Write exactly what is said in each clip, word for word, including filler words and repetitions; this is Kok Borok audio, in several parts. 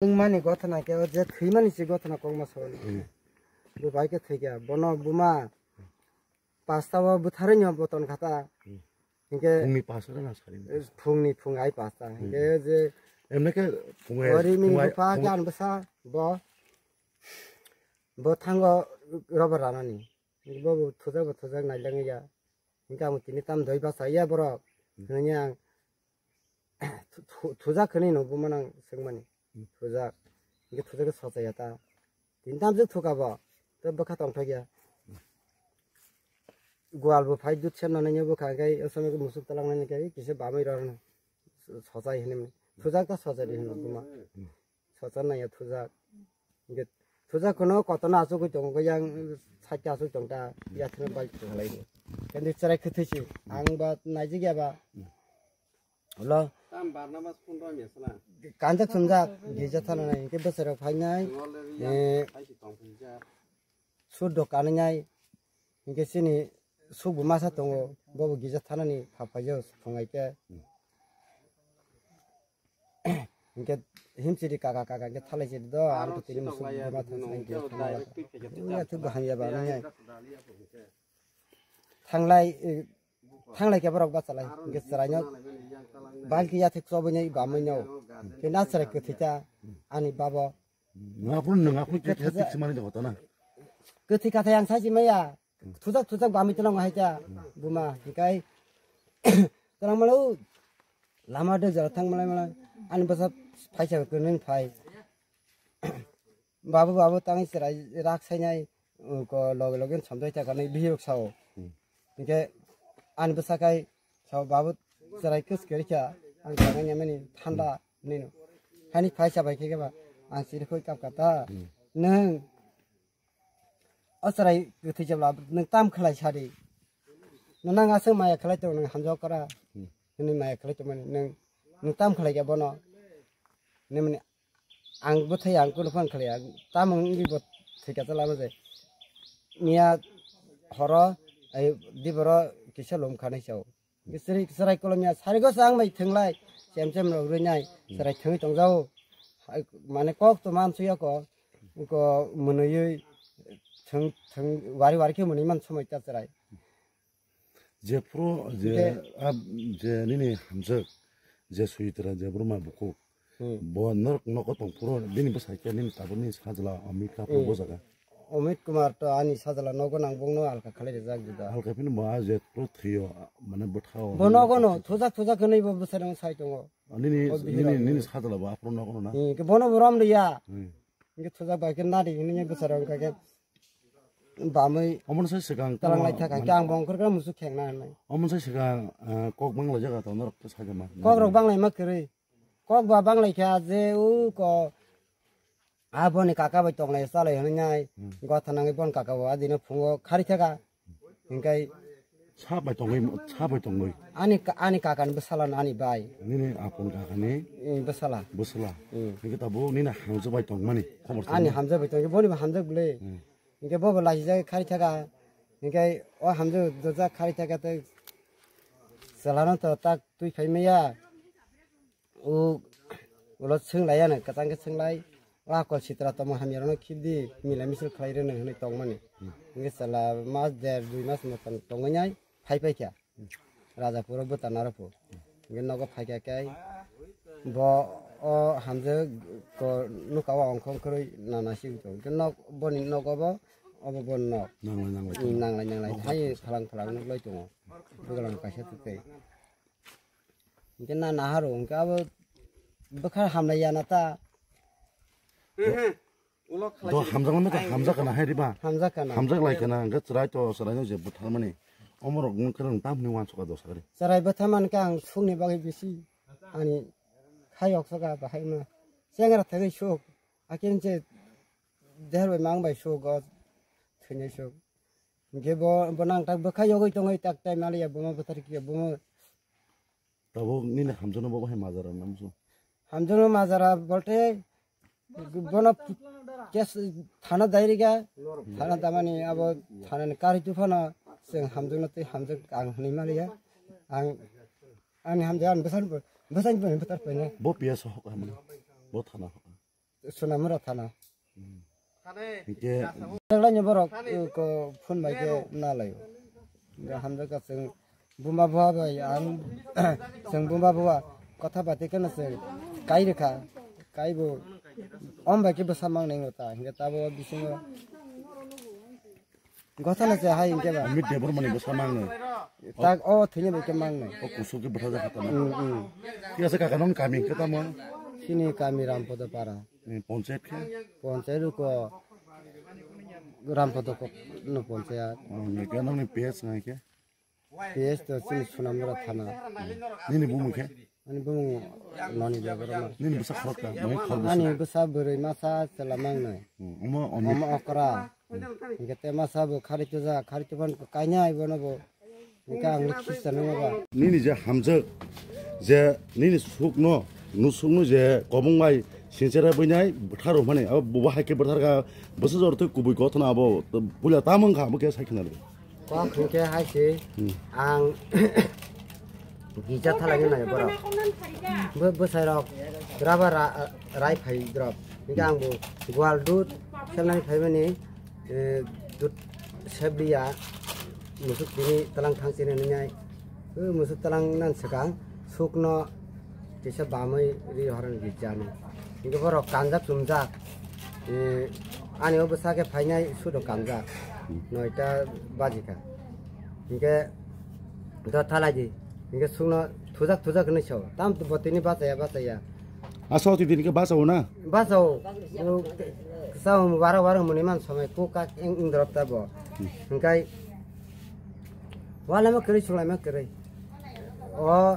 Wngmani gothana khe o je thwimani se gothana kokma sawani. Hmm. Bo bai khe thwikha, bono buma pasta o bwtharwi no boton khata. Hmm. Hinkhe Phungni pasta na sari. Phungni phung ai pasta. Hmm. Hinkhe je emne khe phungai, ori mini phungai, bupha phung- khe an bwsa bo, bo thango robar ranani. Bo bo thujak bo thujak nailangya. Hinkhe ang tini tam doi basa ya borok. Hmm. Hinwi ang thu-, thu-, thujak khani no buma nang swngmani. Hmm. Thujak. Hinkhe thujak khe sochaya ta. Tini tam jwk thuka bo. To bwkha tongthok ya. Gwal bo phai dut sem nanai bwkha khe o somoi musuk talang nani khe kisa bamwi rw rw sochai hinwi. Thujak ta sochai di hinwi buma. Hmm. Sochar naiya thujak. Hinkhe thujak kono kotorno achugwi tongo, yang sakhe achuk tongta, yatheno bai tonglaio. Kandi chwrai kwthwi se, ang ba naijik ya ba. Ulo. Tam barna mas phone rw mesa na. Kanjak thumjak, gija thana nai, hinkhe bwsarok phainai, eh, suddo kanwi nai, hinkhe chini sukbo masa tongo, bobo gija thanani pha phaiyo, phungai khe. Hinkhe himchiri kaka kaka hinkhe thalai chiri do, ang to tini musuk buma thang thang hinkhe thanglai. Wngya thuk bo hamya ba nai. Thanglai, eh, thanglai khe borok bachalai. Hinkhe chwraino balki yathek chobwi nai bamwi no. Hinkhe na chwrai kwthwi ta ani babo. Nangapro nangapro khe thik simani de hotana. Kwthwi kathai ang sai si maya. Thujak thujak bamwi twnang hai ta buma hikai. Twnang malo lama de jora thang malai malai. Ani bwsa phaisa kwnwi phai. Babu babu tang chwrai rak sainai ko loge loge somjai ta kanai bihirok sao. Hinkhe ani bwsa kai sao babu chwrai kwchwk rikha ang tangai nyamani thanda nino. Hani phaisa bai khe ba ang chiri khoi kap kata. Nwng O chwrai kwthwi jebla nwng tam khlai sadi. Nwng aswk maya khlai tongo nwng hamjao kora. Hmm. Nini maya khlai tongmani nwng nwng tam khlai khe bono. Nini mani ang bwthai ang kunu phang khlai ang tam wngwi bo thwika chala ma je. Miya horo ai diboro kisa lom khanai sao. Chwrai, chwrai kolomya sarigo chang bai thwnglai, chem chem rok rwnai, chwrai thwngwi tongjao. Hai, mane kok to man suya ko, ko mwnwiwi thwng, thwng, wari wari khe mwnwi man somoi ta chwrai. Je pro, je, Hwnkhe a, je nini hamjak, je Suitra, je Burma bukhuk, Hmm. Bo norok nogo tong phuru bini bwsai khe nini tabukni sajla Amit Kumar Hmm. bo jaga. Amit Kumar to ani sajla nogo nang bongno alka khalai rijak juda. Halka phini bo a je pro thwiyo, mane bwthao. Bo nogo no thujak thujak hwnwi bo bwsai rang sai tongo. Nini, O bihira nini, bo. Nini sajla bo aphuru nogo no na. Hmm, ke bono bo rom liya. Hmm. Ke thujak bai ke nadi hwnwi bwsai rang ka ke bamwi Omono sai swkang talang lai thaka mane ke ang bongkor khe musu khengna hwnwi. Omono sai swkang, ah, kok bangla jaga to norok to sajama. Kok rok banglai ma kwrwi. Kok ba banglai kha je u ko aboni kaka bai tonglai chalai hwnwi nai Hmm. gotha nangwi bon kaka bo adino phungo khari thaka. Hinkhe Sa bai tongwi, sa bai tongwi. Ani ka-, ani kaka ni bwsala no ani bai. Nini apon kaka ni Ni bwsala. Bwsala. Hmm. Hinkhe tabuk nini hamjak bai tongmani khobor Ani tongmani. Hamjak bai tongkhe boni bo hamjak bwle. Hmm. Hinkhe bo bo laijak khari thaka. Hinkhe o hamjak dojak khari thaka tei chalano to tak twi phai maya. O ulo swnglai ano kwchang khe swnglai. O akol sitra tongma hamya rokno khibdi milai misil khlai rwno hwnwi tongmani. Hinkhe chwla mas der dui mas motom tongwi nai phai paikha. Rajapuro bwta narwkhu. Hinkhe nogo phaikha khe bo o hamjak ko nukha o ongkhong kwrwi nana sibwi tongo. Hinkhe nok boni nogo bo obo boni nok. Nanglai nanglai. Nanglai nanglai hai phalang phalang nuklai tongo. Bwkhalang kaisa twtwi. Hinkhe na naharo hinkhe abo bwkha hamlai ya na ta. Do hamjak no to hamjak kana hai riba. Hamjak kana. Hamjak lai kana hinkhe chwrai to chwrai no je butharmani. Omorok wng khe nwng tamni uansukha dosa gari. Chwrai bwtharmani khe ang sukni bagwi bisi ani khai oksoka bahai ma. Chengra thagwi suk. Akin je der bai mang bai suk o thwinai suk. Hinkhe bo, bo nang tak bwkha yogwi tongwi tak tai maliya bomo bwthar kiya bomo. Tabuk nini hamjakno bo bahai majara na musu. Hamjakno majara bolte bono kes thana dairiga thana damani abo thana ni kari tuphano chwng hamjakno tei hamjak ang hwnwi maliya. Ang ani hamjak ang bwsani bwsani bwthar paina. Bo P S hok hamani. Bo thana hok. Sonamura thana. Hingke Taglai ni borok, eh, ko phone bai ke na lai. Ga hamjak ka chwng buma bua bai ang chwng buma bua kotha bati ke na chwng kai rikha, kai bo om bai ke bwsa mang nai ta. Hingke tabo bisingo gotha na se hai hingke ba. Amit Debbarmani bwsa mang nai. Tak o thini bai ke mang nai. O kusuk ke bwsa jak ta na. Hmm, hmm. Kisa kaka nong kami ke tamo. Sini kami Rampodo para. Eh, panchayat khe? Panchayat ko Rampodo ko no panchayat. Oh, ni ke nang ni P S ngai ke? P S to sini Sonamura thana. Nini bumung khe? Ani bumung Noni Debbarma. Nini bwsa khorok ta, mai khorok bwsa. Ani bwsa bwrwi masa chwla mangnai. Hmm, omo oni. Omo okra. Hingke te masa bo khari tuja, khari tupan ko kainai bono bo. Hingke ang le khisa nang ba. Nini je hamjak, je nini sukno, nusukno je kobong bai sinchera bwinai bwthar rok mani, abo bo hai khe bwthar kha, bwsa jor twi kubui gothana abo, puila tamung kha, abo khe sai khna le. Kok hingke hai se, hmm, ang gija thalai nai borok. Bo bwsai rok raba ra-, rai phai drop. Hingke ang bo gwal dud selnai phaimani, eh, dud sebliya musuk tini talang thang chini nungnai. O musuk talang nan swkang sukno kisa bamwi ri horon gijani. Hingke borok kanjak chumjak. Eh, ani o bwsa khe phainai sudo kanjak. Noita bajikha. Hingke do thalai di. Hingke sukno thujak thujak hinui sao. Tam bo tini bachaya bachaya. Asa oti din ke basa na? Basa o. Sa o wara wara muni man somai ko ka eng eng drop ta bo. Hingkai wala ma kiri sula ma kiri. O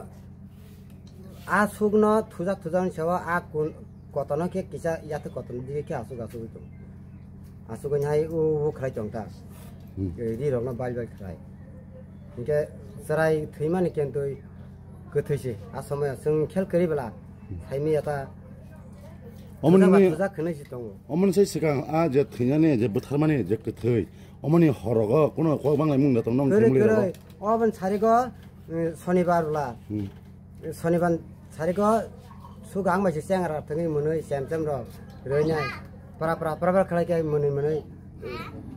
a sukno thujak thujak ni sawa a kun kotono ke kisa yate kotono dige ke asuk asuk ito. Asuk ni hai u u khlai tong ta. Hmm. Ri rok no bai bai khlai. Hingke chwrai thwimani kentwi kwthwi se. A somoyo chwng khel kwrwi bwla saimanya ta. Omoni thujak ni, thujak khwnwi se tongo. Omoni sai swkang a je thwinani je bwtharmani je kwthwi, omoni horogo kuno kok banglai mung da tong nong. Kwrwi, thwimli rogo. Kwrwi. Oboni sarigo, eh, sonibar bwla. Hmm. Sonibar sarigo sugang bai se chengra thwngwi mwnwi chem chem rok rwinai. Pra pra pra pra khlai khe mwnwi mwnwi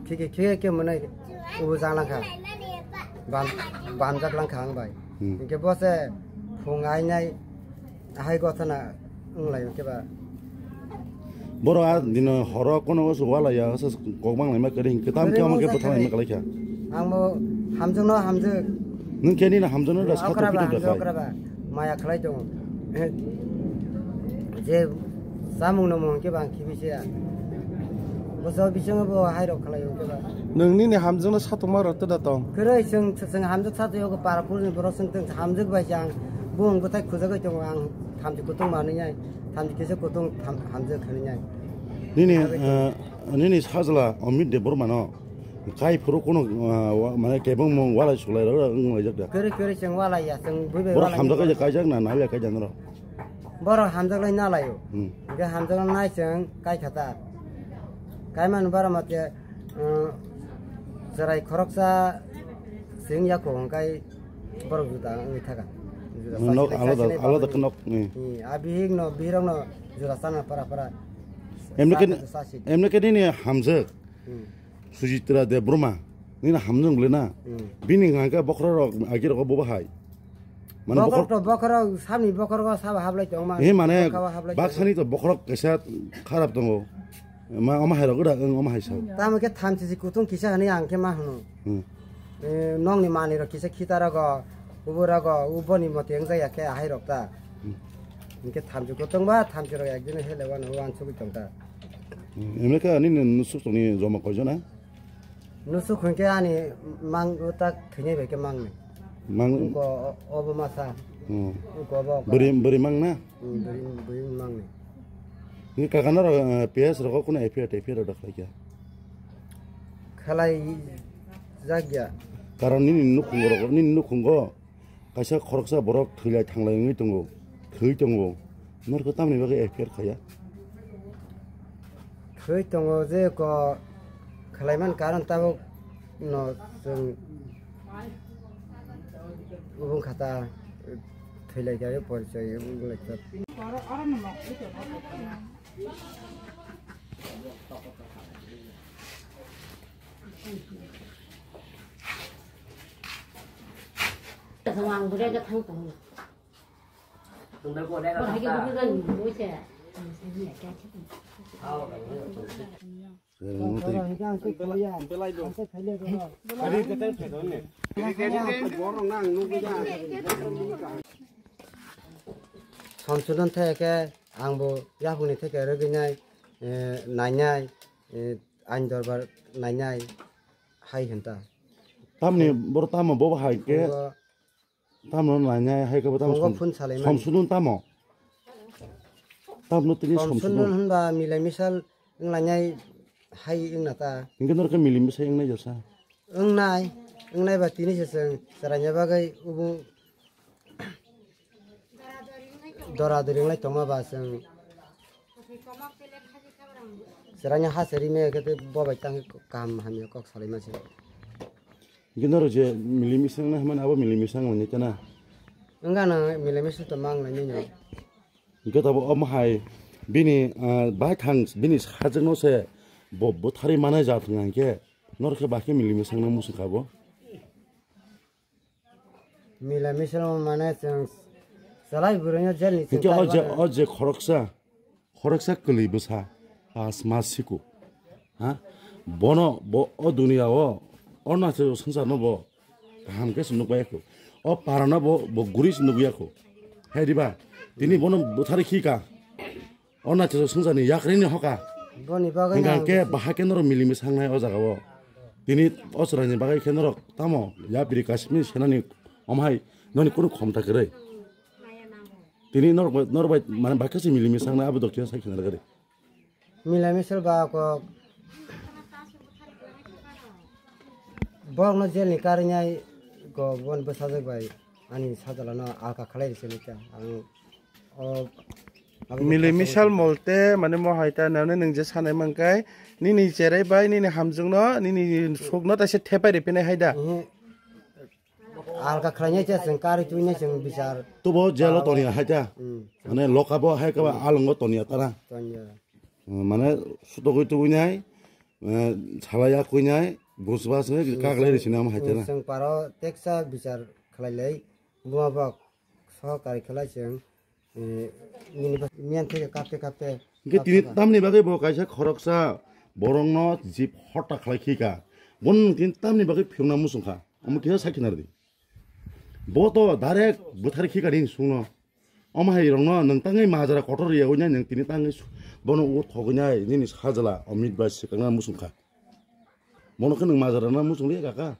khiki khiki khe mwnwi ubu jang langkha. Bam bamjak langkha ang bai. Hmm. Hingke bo se phung ainai hai gothana wng lai khe ba. Boro a dino horo kono se wala ya se kok bang lai ma kari hingke tam khe omo khe bwthang lai ma khlai kha. Ang bo hamjwk no hamjwk. Nwng khe nini hamjakno da satok okra ba, pitok da hamjwk khai. Okra ba. Maya khlai tongo. Eh, je samung no mung khe bang khibi se ya. Bo so bisingo bo hai rok khlai tongo khe ba. Nwng nini hamjakno satokma rok da tong. Kwrwi chwng, chwng hamjak satwi o para purni borok chwng tong hamjak bai chang. Bung bwthai khujagwi tongo ang thamchi kutung manwi nai. Thamchi kisa kutung tham-, hamjak khani nai. Nini, eh, nini sajla Amit Debbarma no. Kai phuru kuno, ah, wa-, mane kebeng mung walai sulai rok wng laijak da. Kwrwi kwrwi chwng walai ya, chwng bui bai borok walai hamjak ya. Kaijak na nai ya kaijak noro. Borok hamjak lai na laio. Hmm. Hingke hamjak lai nai chwng kai khata. Kai man bara mate, um, chwrai khoroksa chwng ya ko hingkai borok juda wngwi thaka. Juda nok sasi alada, sasi alada borok. Nok ni. Hmm, a bihik no, bihirok no juda sana para para. Emne ke, sasi, sasi. Emne ke nini hamjak. Hmm. Sujitra Debbarma, nini hamjwk bwle na? Hmm. Bini hwnka bokhorok rok, agi rok bo bahai. Mane bokhorok bokhorok to bokhorok, samni bokhorok sabo hablai tong ma. He mane bokhorok hablai tong. Baksani to bokhorok kaisa kharap tongo. Ma, omo hai rok da, wng omo hai sao. Tamo khe thamchi si kutung kisa hwnwi ang khe ma hwno. Hmm. Eh, nokni manwi rok kisa khita rogo, ubo rogo, uboni mote wng jaya khe ahai rok ta. Hmm. Hingke thamchi kutung ba, thamchi rok ekdin hele wano wansugwi tong ta. Hmm. Emne khe ani nusuk tongni joma koijon na? Nusuk hwnkhe ani mang tak thwinai bai khe mangni. Mang. Ko obo masa. Hmm. Ko obo. Bwrwi, bwrwi mang na? Hmm, bwrwi, bwrwi mangni. Ni kaka noro, eh, P S rogo kuno F I R, F I R rok khlai kya? Khlai jak ya. Karon nini nukhung rok, nini nukhungo kaisa khoroksa borok thwilai thanglai wngwi tongo, thwi tongo, norokhe tamoni bagwi F I R khaiya? Thwi tongo je ko khlaiman karon tabuk no chwng ubung khata thwilai kha porichoi ubung lai kha. Samsudon theke ang bo yapungni theke rwgwinai, eh, nainai, eh, ain dorbar nainai hai hinta. Tamni boro tamo bo hai ke? Bo Tamno nainai hai khe bo tamo Tongo som-, phun salaimani. Somsudun tamo? Tamno tini somsudun somsudun. Hwnba milai misal wnglainai hai wngna ta. Hingke norokhe mili misai wngnai jasa? Wngnai, wngnai ba tini se chwng chwraina bagwi ubu dora dori wnglai tongma ba chwng chwraina ha se rime khe tei bo bai tang kaham hamya kok salaima se. Hingke norok je mili misang na hwnmani abo mili misang mani tana. Wngkha na mili mising to mang nai nini. Hingke tabo omo hai bini, ah, baithang bini sajwkno se bo bwtharwi manai ja thwng hingke norok khe bahai khe mili misang no muchung kha bo. Mila mising mane chwng chalai bwrwino jel ni Hingke o je, o je khoroksa Khoroksa kwlwi bwsa pas mas siko. Ha? Bono bo o duniya o Arunachal swngcharno bo kaham khe se nukbai kho. O parano bo, bo guri se nukya kho. Hai diba? Tini bono bwthari khika. Arunachal swngcharni yakrini hoka. Boni bagwi Hingkha nang khe bisi- bahai khe norok mili misangnai o jaga o. Tini o chwraini bagwi khe norok tamo yapri Kashmir senani omhai noni kunu khomta kwrwi. Tini norok bai, norok bai, mane, bai khe se mili misang na abo dokhe sai khna rwgari. Mila misal ba kok. Borok no jel ni karinai kok bon bwsajak bai ani sajala no alka khalai rwsani kha. Ang o abo Mili kok misal molte, mane, mo hai ta nang nang je sanai mangkai, nini cherai bai, nini hamjwk no, nini suk no taisa thepai rw phinai hai da. Ehe. Alka khlainai se chwng karwi tubinai chwng bichar. Tubo jelo toniya hai ta. Hmm. Mane loka bo hai kaba alongo toniya tara. Toniya. Hmm, mane sutogwi tubinai, eh, salaya kuinai, busbas nai kaglai risi nam hai tara. Chwng paro teksa bichar khlailai, buma bok sohokari khlai chwng. Eh, nini ba-, miyan theke kapte kapte Hingke kap tini kap. Tamni bagwi bo kaisa khoroksa borokno jib hota khlai khika. Bono nwng tini tamni bagwi phiyokna muchung kha. Omo kisa sai khna rwdi. Bo to direct bwthari khika nini sungno. Omo hai rokno nwng tangwi majra kotor riya wngya nwng tini tangwi su-, bono o thogwi nai nini sajla Amit bai swkangna muchung kha. Bono khe nwng majra na muchung liya kaka.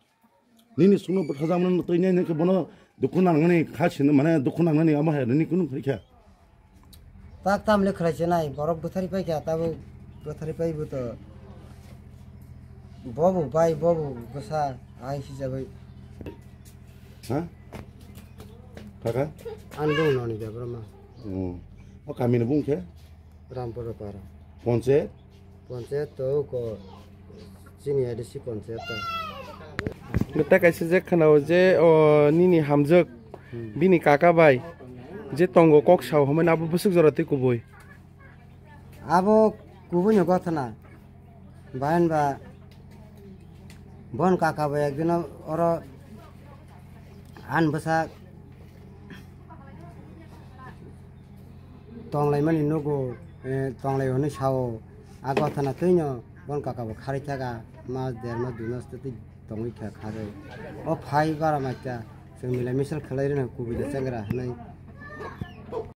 Nini sungno bwthajakmani twi nai nini khe bono dukhu nangnani kha sini mane dukhu nangnani amo hai nini kunu khe kha. Tak tam le khlai se nai borok bwthari pai kha tabo bwthari pai bo to bobo bai bobo bwsa ai hisabai. Ha? Kaka? An dong noni da broma. Oh. O kami ni bung khe? Rampura para. Ponche? Ponchayat to ko chini A D C ponchayat to. Beta kaisa je khwnao je o nini hamjwk Hmm. bini kaka bai je tongo kok sao hwnmani abo bwswk jora twi kubui. Abo kubui ni gotha na. Bayan ba bon kaka bai ekdin oro an bwsa tonglaimani nugo, eh, tonglai hwnwi sao. A gotha na twino bon kaka bo kharwi thaka, mas der mas dui mas twi tongwi kha kharwi. O phai bara maikha, chwng milai misal khlai rwna kubui da chengra hwnwi.